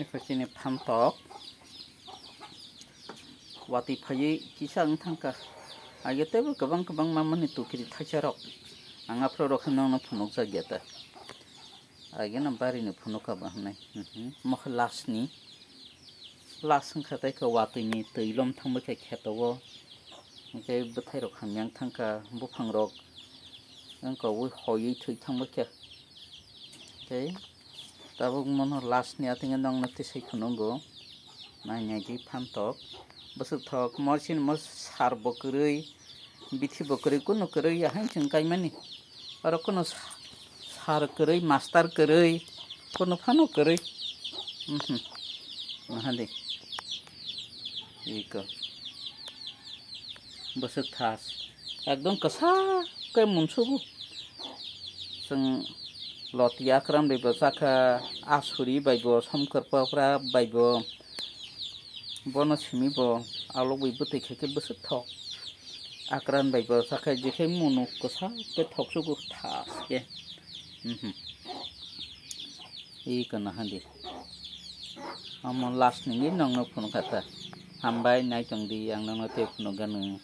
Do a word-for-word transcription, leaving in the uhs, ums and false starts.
Epha chini phantok watwi phaiwi kisa wng thangkha. Age teibo kwbang kwbang mamani tukiri thaisarok. Ang aphuru rokhe nokno phunukjak ya ta. Age no barini phunukha ba hwnwi. Mhm. Mokhe last ni. Last wngkha tei khe watwini twi lom thangbai khe kheto o. Hwnkhe bwthairok hamya wng thangkha, buphangrok wngkha ui hoiwi thwi thangbai khe. Tei tabuk mono last ni atwngwi nokno tisai phunukgo. Nai nai di phantok. Bwswk thok, mo chini mo sar bo kwrwi, bithi bo kwrwi, kunu kwrwi, ahai chwng kaimani. Oro kunu sa-, sar kwrwi, master kwrwi, kunu phano kwrwi. Mhm. Nahadi. Iko. Bwswk thas. Ekdom kwsa khe munsugo. Chwng loti akran bai bo chakha, asuri bai bo, somkor pokra bai bo. Bono simi bo alok bai bwtwi khe khe bwswk thok. Akran bai bo chakha, jekhe munuk kwsa khe thoksugo thas khe. Mhm. Iko nahadi. Omo last ni nokno phunukha ta. Hambai, nai tong di, ang nokno tei phunukganu.